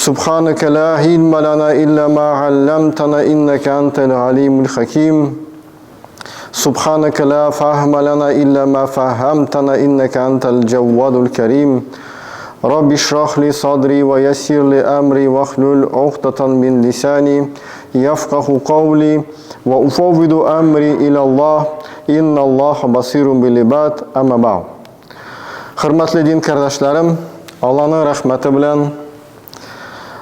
Субханaka la ilma lana illa ma 'allamtana innaka antal alimul hakim. Субханaka la fahma lana illa ma fahamtana innaka antal jawwadul karim. Rabbi shrah li sadri wa yassir li amri wahlul 'uqdatan min lisani yafqahu qawli wa ufawwidu amri ila Allah. Inna Allaha basirun bil ibad. Amma ba'd. Хөрмәтле дин кардәшләрем, Алланың рәхмәте белән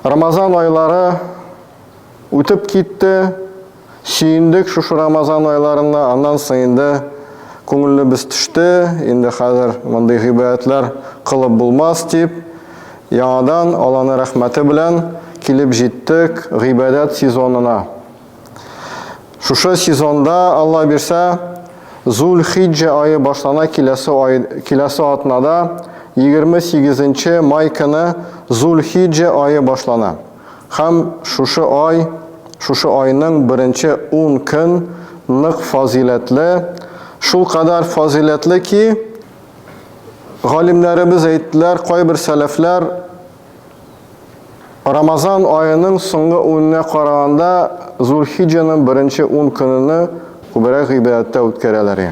Рамазан айлары үтеп китте. Сөендек шушы Рамазан айларында, аннан соң инде күңелебез төште. Инде хәзер мондый гыйбадәтләр кылып булмас дип, яңадан Алланың рәхмәте белән килеп җиттек гыйбадәт сезонына. Шушы сезонда, Алла бирсә, Зул-Хиджа ае башлана киләсе ай, киләсе атнада 28 май көне Зул-Хиджа ае башлана. Һәм шушы ай, шушы айның беренче 10 көн нык фазыйләтле, шулкадәр фазыйләтле ки, галимнәребез әйттеләр, кайбер сәләфләр Рамазан аеның соңгы унына караганда Зулхиҗаның беренче ун көнене күбрәк гыйбадәттә үткәрәләр.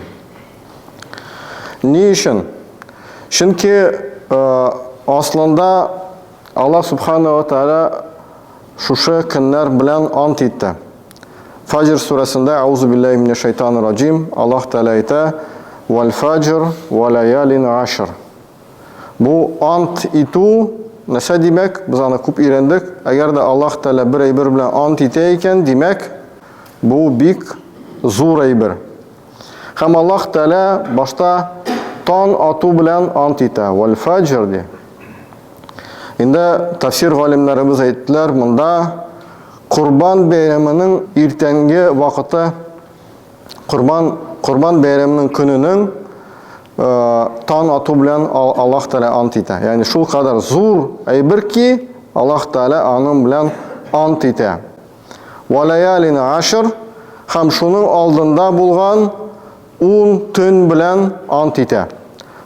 Ни өчен? Чөнки аслында Аллаһ Субхану ва Тааля шушы көннәр белән ант итте. Фаҗр сүрәсендә Аузу биллаһи минәш шайтанир раҗим Аллаһ Тааля әйтә: "Вал фаҗр ва лаялин ашр". Бу ант итү нәрсә димәк? Без аны күп өйрәндек. Әгәр дә Аллаһ Тәгалә бер әйбер белән ант итә икән, димәк, бу бик зур әйбер. Һәм Аллаһ Тәгалә башта тан ату белән ант итә. Вал фаҗр ди. Инде тафсир галимнәребез әйттеләр, монда Корбан бәйрәменең иртәнге вакыты Корбан, Корбан бәйрәменең көненең э, таң ату белән Аллаһ Тәгалә ант итә. Ягъни шул кадәр зур әйбер ки, Аллаһ Тәгалә аның белән ант итә. Ва лаялин ашр һәм шуның алдында булган 10 төн белән ант итә.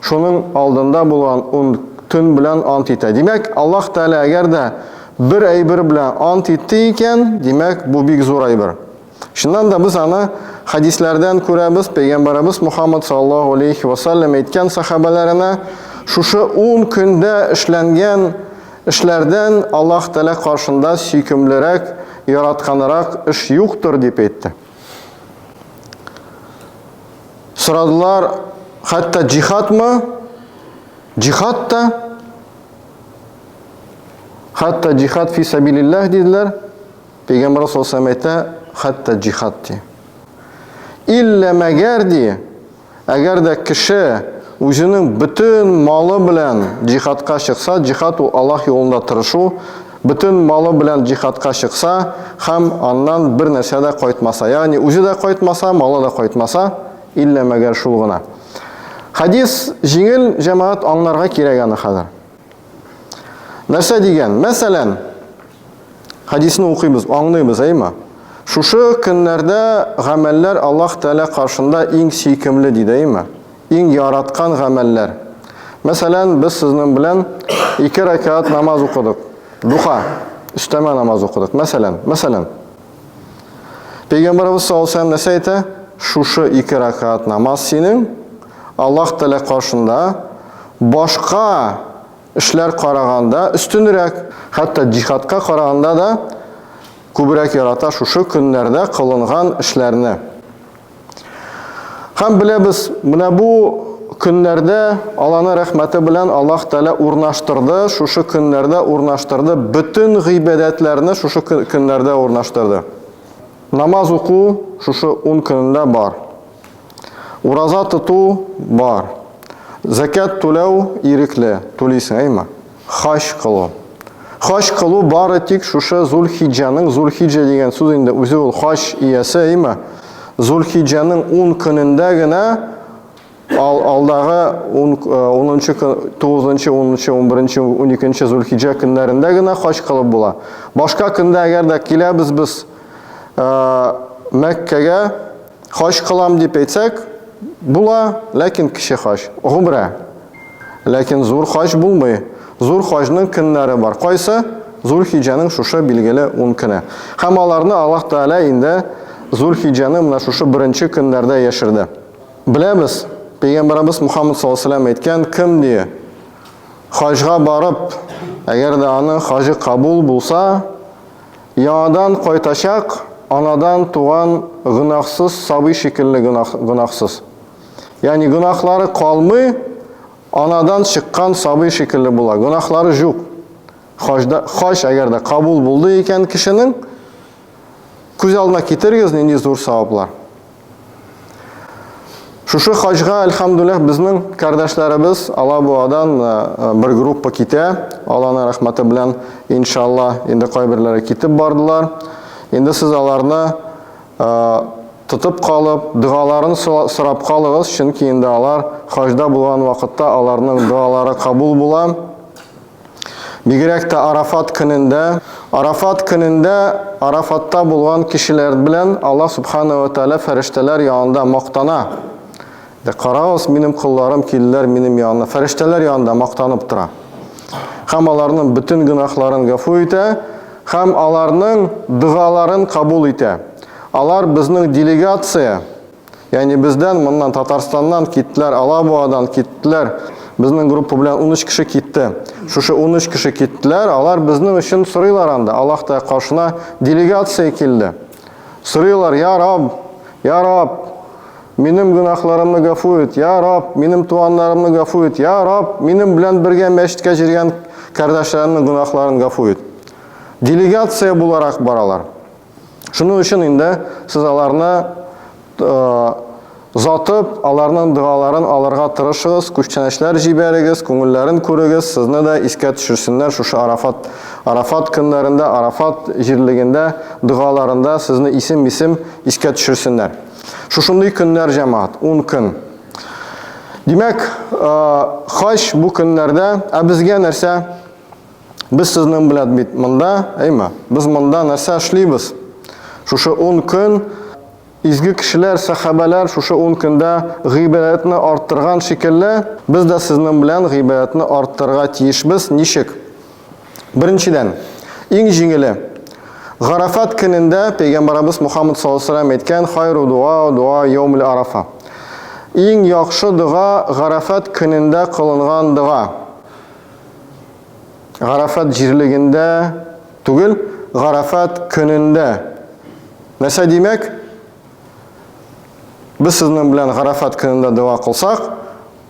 Шуның алдында булган 10 төн белән ант итә. Димәк, Аллаһ Тәгалә әгәр дә бер әйбер белән ант итте икән, димәк, бу бик зур әйбер. Чыннан да без аны хәдисләрдән күрәбез, пәйгамбәребез Мухаммад саллаллаһу алейхи ва саллям әйткән сахабәләренә шушы 10 көндә эшләнгән эшләрдән Аллаһ Тәгалә каршында сөйкемлерәк, яратканрак эш юктыр дип әйтте. Сорадылар, хәтта җихадмы? Җихад та? Хәтта җихад фи сабилилләһ диделәр. Пәйгамбәр саллаллаху алейһи әйтә, хәтта җихад ди. Иллә мәгәр ди, әгәр дә кеше үзенең бөтен малы белән җихадка чыкса, җихад ул Аллаһ юлында тырышу, бөтен малы белән җихадка чыкса һәм аннан бер нәрсә дә кайтмаса, ягъни үзе дә кайтмаса, малы да кайтмаса, иллә мәгәр шул гына. Хадис җиңел, җәмәгать аңларга кирәк аны хәзер. Нәрсә дигән? Мәсәлән, хадисны укыйбыз, аңлыйбыз, әйме? Шушы көннәрдә гамәлләр Аллаһ Тәгалә каршында иң сөйкемле диде, әйме? Иң яраткан гамәлләр. Мәсәлән, без сезнең белән ике рәкәгать намаз укыдык. Духа, өстәмә намаз укыдык. Мәсәлән, мәсәлән. Пәйгамбәребез саллаллаһу алейһи нәрсә әйтә? Шушы ике рәкәгать намаз синең Аллаһ Тәгалә каршында башка эшләр караганда өстенрәк, хәтта җихадка караганда да күбрәк ярата шушы көннәрдә кылынган эшләрне. Һәм беләбез, менә бу көннәрдә Аллаһның рәхмәте белән Аллаһ Тәгалә урнаштырды, шушы көннәрдә урнаштырды, бөтен гыйбадәтләрне шушы көннәрдә урнаштырды. Намаз уку шушы 10 көнендә бар. Ураза тоту бар. Зәкят түләү ирекле, түлисең, әйме? Хаҗ кылу. Хаҗ кылу бары тик шушы Зулхиҗаның, Зулхиҗа дигән сүз инде үзе ул хаҗ иясе, әйме? Зулхиҗаның 10 көнендә генә ал, алдагы 10, 10 көн, 9, 10, 11, 12 Зулхиҗа көннәрендә генә хаҗ кылып була. Башка көндә әгәр дә киләбез без Мәккәгә Хаҗ кылам дип әйтсәк, була, ләкин кече хаҗ, гумрә. Ләкин зур хаҗ булмый. Зур хаҗның көннәре бар. Кайсы? Зулхиҗәнең шушы билгеле ун көне. Һәм аларны Аллаһ Тәгалә инде Зулхиҗәнең менә шушы беренче көннәрдә яшерде. Беләбез, Пәйгамбәребез Мухаммад саллаллаһу алейһи ва сәлләм әйткән, кем ди, хаҗга барып, әгәр дә аның хаҗы кабул булса, яңадан кайтачак, анадан туган гөнаһсыз сабый шикелле гөнаһсыз. Ягъни гөнаһлары калмый, анадан чыккан сабый шикелле була. Гөнаһлары юк. Хаҗда, хаҗ әгәр дә кабул булды икән кешенең, күз алдына китерегез нинди зур саваплар. Шушы хаҗга, әлхәмдүлилләһ, безнең кардәшләребез Алабугадан э, э, бер группа китә. Алланың рәхмәте белән, иншалла, инде кайберләре китеп бардылар. Инде сез аларны э, тотып калып, догаларын сорап калыгыз, чөнки инде алар хаҗда булган вакытта аларның догалары кабул була. Бигрәк тә Арафат көнендә, Арафат көнендә Арафатта булган кешеләр белән Аллаһ субхана ва тааля фәрештәләр янында мактана. Дә карагыз, минем колларым килделәр минем янына. Фәрештәләр янында мактанып тора. Һәм аларның бөтен гөнаһларын гафу итә, һәм аларның догаларын кабул итә. Алар безнең делегация, Ягъни бездән моннан Татарстаннан киттеләр, Алабугадан киттеләр. Безнең группа белән 13 кеше китте. Шушы 13 кеше киттеләр, алар безнең өчен сорыйлар анда. Аллаһ Тәгалә каршына делегация килде. Сорыйлар, я Раб, я Раб, минем гөнаһларымны гафу ит, я Раб, минем туганнарымны гафу ит, я Раб, минем белән бергә мәчеткә җиргән кардәшләремнең гөнаһларын гафу ит. Делегация буларак баралар. Шуның өчен инде сез аларны затып, аларның догаларын алырга тырышыгыз, күчтәнәчләр җибәрегез, күңелләрен күрегез, сезне дә искә төшерсеннәр шушы Арафат, Арафат көннәрендә, Арафат җирлегендә, догаларында сезне исем-исем искә төшерсеннәр. Шушындый көннәр, җәмәгать, 10 көн. Димәк, хаҗ бу көннәрдә, ә безгә нәрсә? Без сезнең белән бит монда, әйме? Без монда нәрсә эшлибез? Шушы 10 көн изге кешеләр, сәхабәләр шушы 10 көндә гыйбадәтне арттырган шикелле, без дә сезнең белән гыйбадәтне арттырырга тиешбез. Ничек? Беренчедән, иң җиңеле. Гарафат көнендә пәйгамбәребез Мухаммад саллаллаһу алейһи ва сәлләм әйткән хайру дуа дуа яумул арафа. Иң яхшы дога Гарафат көнендә кылынган дога. Гарафат җирлегендә түгел, Гарафат көнендә. Нәрсә димәк? Без сезнең белән Гарафат көнендә дога кылсак,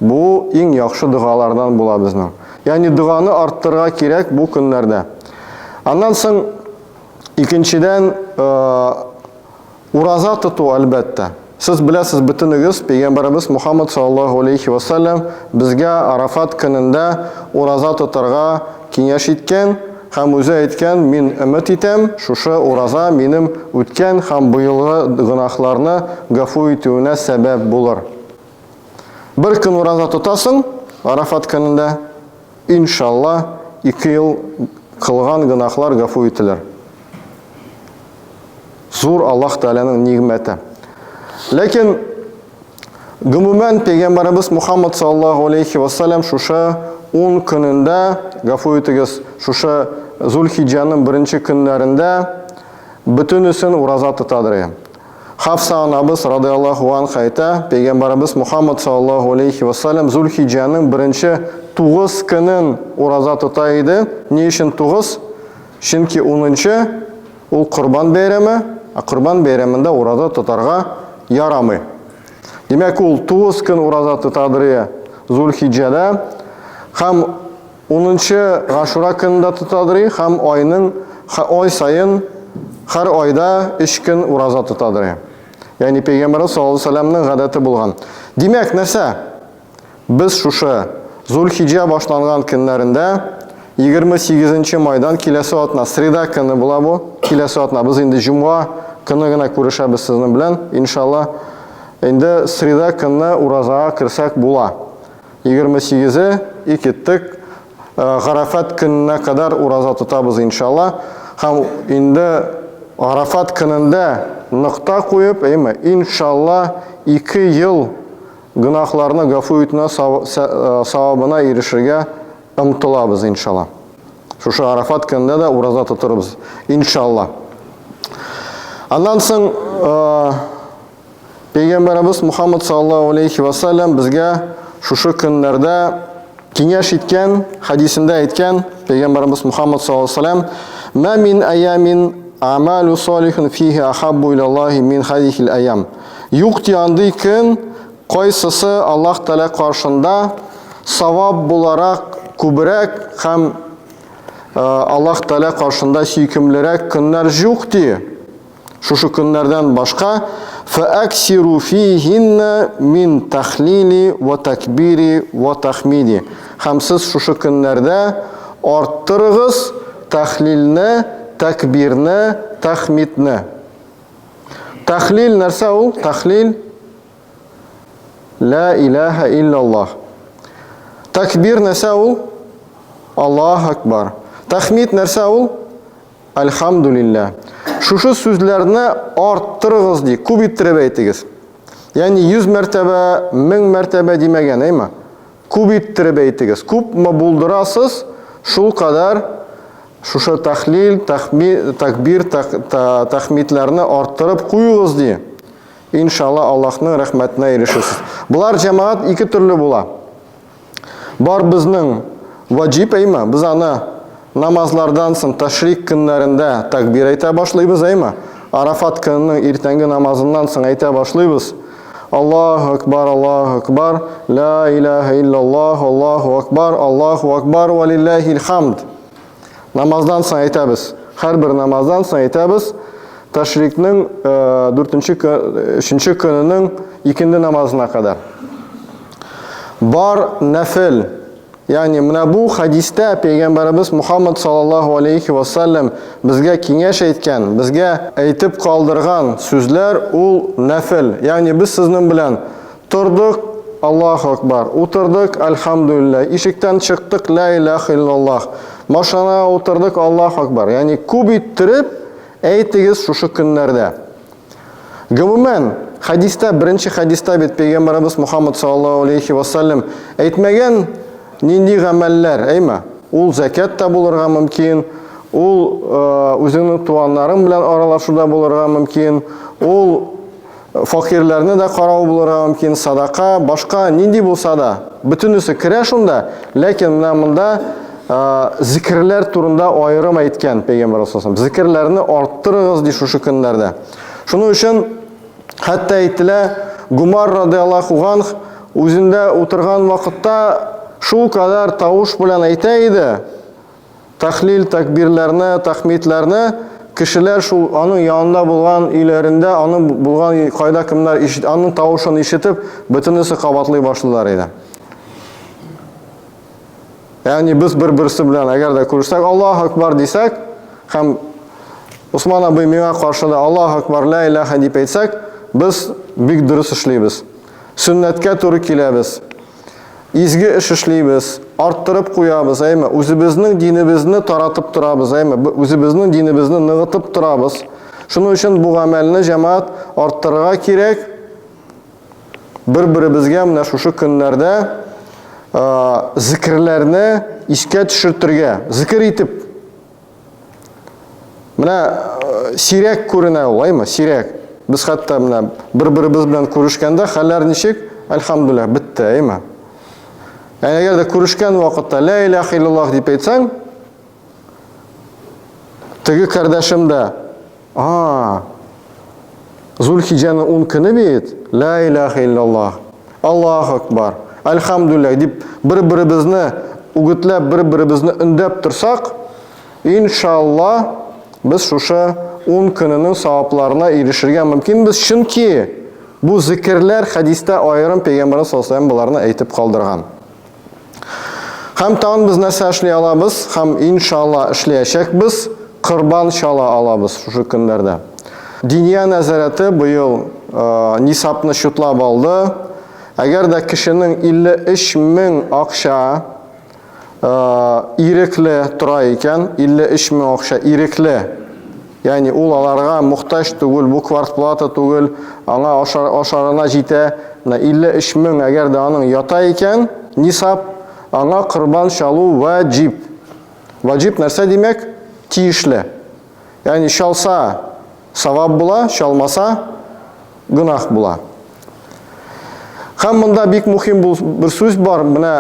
бу иң яхшы догалардан була безнең. Ягъни доганы арттырырга кирәк бу көннәрдә. Аннан соң икенчедән, Ураза тоту, әлбәттә. Сез беләсез бөтенегез, пәйгамбәребез Мухаммад саллаллаһу алейхи ва сәлләм безгә Арафат көнендә ураза тотарга киңәш иткән һәм үзе әйткән, мин өмет итәм, шушы ураза минем үткән һәм быелгы гөнаһларны гафу итүенә сәбәп булыр. Бер көн ураза тотасың Арафат көнендә, иншалла, ике ел кылган гөнаһлар гафу ителер. Зур Аллаһ Тәгаләнең нигъмәте. Ләкин гомумән пәйгамбәребез Мухаммад саллаллаһу алейхи ва саллям шушы 10 көнендә, гафу итегез, шушы Зулхиҗаның беренче көннәрендә бөтенесен ураза тотадыр. Хафса анабыз радиаллаһу анха әйтә, пәйгамбәребез Мухаммад саллаллаһу алейхи ва саллям Зулхиҗаның беренче 9 көнен ураза тота иде. Ни өчен 9? Чөнки унынчы ул Корбан бәйрәме, ә Корбан бәйрәмендә ураза тотарга ярамый. Димәк, ул 9 көн ураза тотадыр Зулхиҗәдә һәм унынчы Гашура көнендә тотадыр һәм айның ай саен һәр айда 3 көн ураза тотадыр. Ягъни Пәйгамбәрбез саллаллаһу алейһи ва сәлләмнең гадәте булган. Димәк, нәрсә? Без шушы Зулхиҗә башланган көннәрендә 28 майдан киләсе атна, среда көне була бу, киләсе атна. Без инде җомга көне генә күрешәбез сезнең белән, иншалла. Инде среда көнне уразага керсәк була. 28-е и киттек. Э, Гарафат көненә кадәр ураза тотабыз, иншалла. Һәм инде Гарафат көнендә нокта куеп, әйме, иншалла, 2 ел Гөнаһларны гафу итүне савабына ирешергә омтылабыз, иншалла. Шушы Арафат көнендә дә ураза тотырбыз, иншалла. Аннан соң Пәйгамбәребез Мухаммад саллаллаһу алейхи ва саллям безгә шушы көннәрдә киңәш иткән, хәдисендә әйткән Пәйгамбәребез Мухаммад саллаллаһу алейхи ва саллям: "Ма мин аямин амалу салихун фихи ахаббу илаллахи мин хадихил аям". Юк ди андый көн, кайсысы Аллаһ Тәгалә каршында савап буларак күбрәк һәм Аллаһ Тәгалә каршында сөйкемлерәк көннәр юк ди. Шушы көннәрдән башка фәәксиру фихинна мин тахлили ва такбири ва тахмиди. Һәм сез шушы көннәрдә арттырыгыз тахлилне, такбирне, тахмидне. Тахлил нәрсә ул? Тахлил Ла илаһа иллаллах. Такбир нәрсә ул? Аллаһ акбар. Тахмид нәрсә ул? Альхамдулилля. Шушы сүзләрне арттырыгыз ди, күп иттереп әйтегез. Ягъни 100 мәртәбә, 1000 мәртәбә димәгән, әйме? Күп иттереп әйтегез. Күпме булдырасыз, шул кадәр шушы тахлил, тахми, такбир, тахмидләрне арттырып куегыз ди. Иншалла Аллаһның рәхмәтенә ирешерсез. Болар җәмәгать ике төрле була. Бар безнең ваҗиб әйме, без аны намазлардан соң ташрик көннәрендә такбир әйтә башлыйбыз әйме. Арафат көненең иртәнге намазыннан соң әйтә башлыйбыз. Аллаһу акбар, Аллаһу акбар, ла илаһа иллаллаһ, Аллаһу акбар, Аллаһу акбар, ва лиллахил хамд. Намаздан соң әйтәбез. Һәрбер намаздан соң әйтәбез. Ташрикның 4-нче 3-нче көненең икенде намазына кадәр. Бар нәфел. Ягъни менә бу хадистә пәйгамбәребез Мухаммад саллаллаһу алейхи ва саллям безгә киңәш әйткән, безгә әйтеп калдырган сүзләр ул нәфел. Ягъни без сезнең белән тордык, Аллаһу акбар, утырдык, альхамдулилла, ишектән чыктык, ла илаха иллаллах, машинага утырдык, Аллаһу акбар. Ягъни күп иттереп әйтегез шушы көннәрдә. Гомумән, хәдистә, беренче хәдистә бит пәйгамбәребез Мухаммад саллаллаһу алейхи ва саллям әйтмәгән нинди гамәлләр, әйме? Ул зәкят та булырга мөмкин, ул үзеңнең туганнарың белән аралашу да булырга мөмкин, ул факирләрне дә карау булырга мөмкин, садака, башка нинди булса да, бөтенесе керә шунда, ләкин менә монда зикерләр турында аерым әйткән пәйгамбәр саллаллаһу алейһи Зикерләрне арттырыгыз ди шушы көннәрдә. Шуның өчен хәтта әйтелә, Гумар радиаллаху анх үзендә утырган вакытта шул кадәр тавыш белән әйтә иде, тахлил, такбирләрне, тахмидләрне, кешеләр шул аның янында булган өйләрендә, аның булган кайда кемнәр ишет, аның тавышын ишетеп, бөтенесе кабатлый башлыйлар иде. Ягъни без бер-берсе белән әгәр дә күрешсәк, Аллаһу акбар дисәк, һәм Усман абый миңа каршы да Аллаһу акбар, ла илаһа дип әйтсәк, без бик дөрес эшлибез. Сөннәткә туры киләбез. Изге эш эшлибез, арттырып куябыз, әйме? Үзебезнең динебезне таратып торабыз, әйме? Үзебезнең динебезне ныгытып торабыз. Шуның өчен бу гамәлне җәмәгать арттырырга кирәк. Бер-беребезгә менә шушы көннәрдә зикерләрне искә төшертергә, зикер итеп. Менә сирәк күренә ул, әйме? Сирәк. Без хәтта менә бер-беребез белән күрешкәндә хәлләр ничек? Әлхәмдүлилләһ, бетте, әйме? Ә әгәр дә күрешкән вакытта ла илаһа иллаллаһ дип әйтсәң, теге кардәшем дә А, Зульхиҗәнең 10 көне бит. Ла илаһа иллаллаһ. Аллаһу акбар. Альхамдулиллах дип бер-беребезне үгетләп, бер-беребезне өндәп торсак, иншалла, без шушы 10 көненең савапларына ирешергә мөмкинбез, чөнки бу зикерләр хәдистә аерым пәйгамбәрбез саллаллаһу алейһи боларны әйтеп калдырган. Һәм тагын без нәрсә эшли алабыз? Һәм иншалла эшләячәкбез, корбан чала алабыз шушы көннәрдә. Диния нәзарәте быел э, нисапны чутлап алды. Әгәр дә кешенең 53 мең акча э, ирекле тора икән, 53 мең акча ирекле, ягъни ул аларга мохтаҗ түгел, бу квартплата түгел, аңа ашар, ашарына җитә. Менә 53 мең әгәр дә аның ята икән, нисап, аңа корбан чалу ваҗиб. Ваҗиб нәрсә димәк? Тиешле. Ягъни чалса савап була, чалмаса гөнаһ була. Һәм монда бик мөһим бер сүз бар. Менә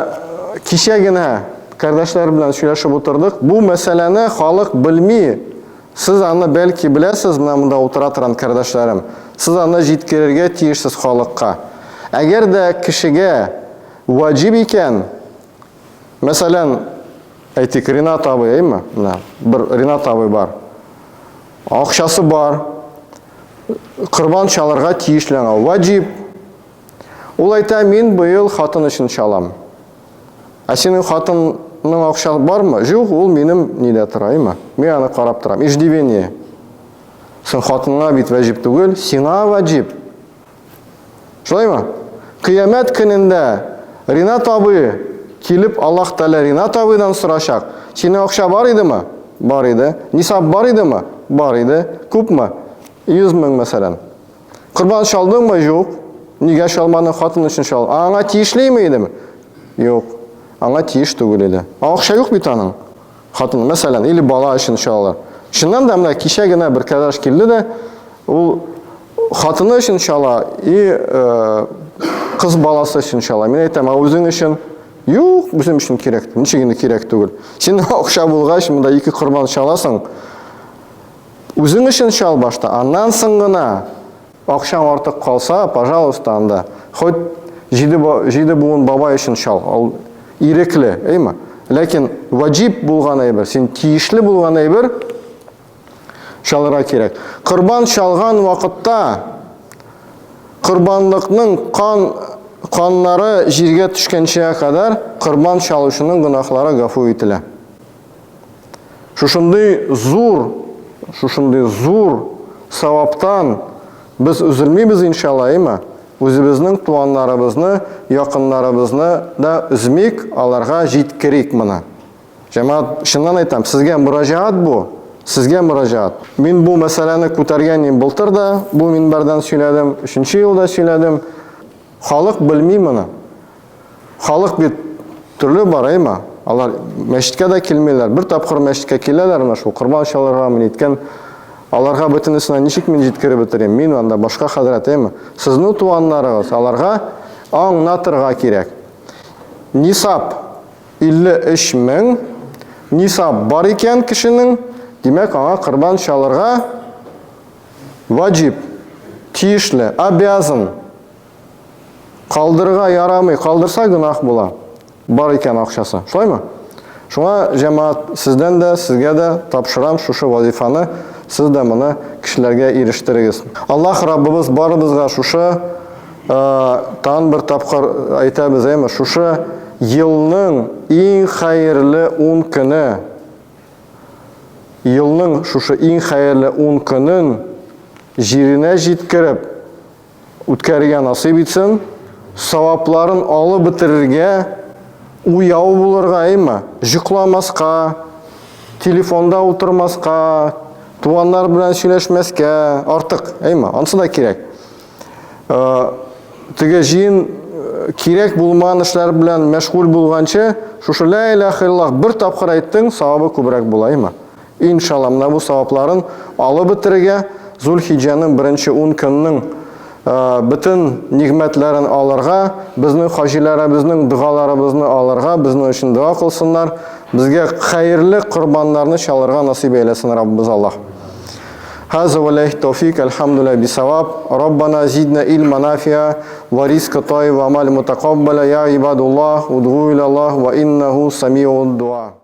кичә генә кардәшләр белән сөйләшеп утырдык. Бу мәсьәләне халык белми. Сез аны бәлки беләсез, менә монда утыра торган кардәшләрем. Сез аны җиткерергә тиешсез халыкка. Әгәр дә кешегә ваҗиб икән, мәсәлән, әйтик, Ринат абый, әйме? Менә бер Ринат абый бар. Акчасы бар. Корбан чалырга тиешле аңа. Ваҗиб. Ул әйтә, мин быел хатын өчен чалам. Ә синең хатынның акча бармы? Юк, ул минем нидә тора, әйме? Мин аны карап торам. Иждивение. Син хатыныңа бит ваҗиб түгел, сиңа ваҗиб. Шулаймы? Кыямәт көнендә Ринат абый килеп Аллаһ Тәгалә Ринат абыйдан сорашак. Синең акча бар идеме? Бар иде. Нисаб бар идеме? Бар иде. Күпме? 100 мең мәсәлән. Корбан чалдыңмы? Юк. Нигә чалмадың? Хатын өчен чал. Ә аңа тиешлеме идеме? Юк. Аңа тиеш түгел иде. Ә акча юк бит аның. Хатын, мәсәлән, или бала өчен чалалар. Чыннан да менә кичә генә бер кардәш килде дә, ул хатыны өчен чала и э, кыз баласы өчен чала. Мин әйтәм, ә үзең өчен? Юк, үзем өчен кирәк. Ничек инде кирәк түгел? Син акча булгач, монда ике корбан чаласың. Үзең өчен чал башта, аннан соң гына Акчаң артык калса, пожалуйста, анда. Хоть җиде, җиде буын бабай өчен чал. Ул ирекле, әйме? Ләкин ваҗиб булган әйбер, син тиешле булган әйбер чалырга кирәк. Корбан чалган вакытта корбанлыкның кан каннары җиргә төшкәнчегә кадәр корбан чалучының гөнаһлары гафу ителә. Шушындый зур, шушындый зур саваптан без өзелмибез иншалла, әйме? Үзебезнең туганнарыбызны, якыннарыбызны да өзмик, аларга җиткерик моны. Җәмәгать, чыннан әйтәм, сезгә мөрәҗәгать бу, сезгә мөрәҗәгать. Мин бу мәсьәләне күтәргән идем былтыр да, бу минбәрдән сөйләдем, өченче елда сөйләдем. Халык белми моны. Халык бит төрле бар, әйме? Алар мәчеткә дә килмиләр. Бер тапкыр мәчеткә киләләр, менә шул корбан чалырга, мин иткән. Аларга бөтенесенә ничек мин җиткереп бетерим? Мин анда башка хәзрәт, әйме? Сезнең туганнарыгыз, аларга аңлатырга кирәк. Нисап 53 мең. Нисап бар икән кешенең, димәк, аңа корбан чалырга ваҗиб, тиешле, обязан. Калдырырга ярамый, калдырса гөнаһ була. Бар икән акчасы. Шулаймы? Шуңа җәмәгать сездән дә, сезгә дә тапшырам шушы вазифаны. Сез дә моны кешеләргә ирештерегез. Аллаһ Раббыбыз барыбызга шушы э, тагын бер тапкыр әйтәбез, әйме, шушы елның иң хәерле 10 көне, елның шушы иң хәерле 10 көнен җиренә җиткереп, үткәрергә насыйп итсен, савапларын алып бетерергә, уяу булырга, әйме? Җокламаска, телефонда утырмаска, туганнар белән сөйләшмәскә, артык, әйме? Ансы да кирәк. Э, теге җыен э, кирәк булмаган эшләр белән мәшгуль булганчы, шушы ла илаһа иллаллаһ бер тапкыр әйттең, савабы күбрәк була, әйме? Иншалла, менә бу савапларын алып бетерергә, Зулхиҗәнең беренче ун көннең бөтен нигъмәтләрен алырга, безнең хаҗиләребезнең догаларыбызны алырга, безнең өчен дога кылсыннар, безгә хәерле корбаннарны чалырга насыйп әйләсен Раббыбыз Аллаһ. Хаза валлахи тауфик, альхамдулилла бисаваб. Раббана зидна илма нафиа, ва ризка тайиба, амаль мутакаббаля, я ибадуллах, удгу иля Аллах, ва иннаху самиуд дуа.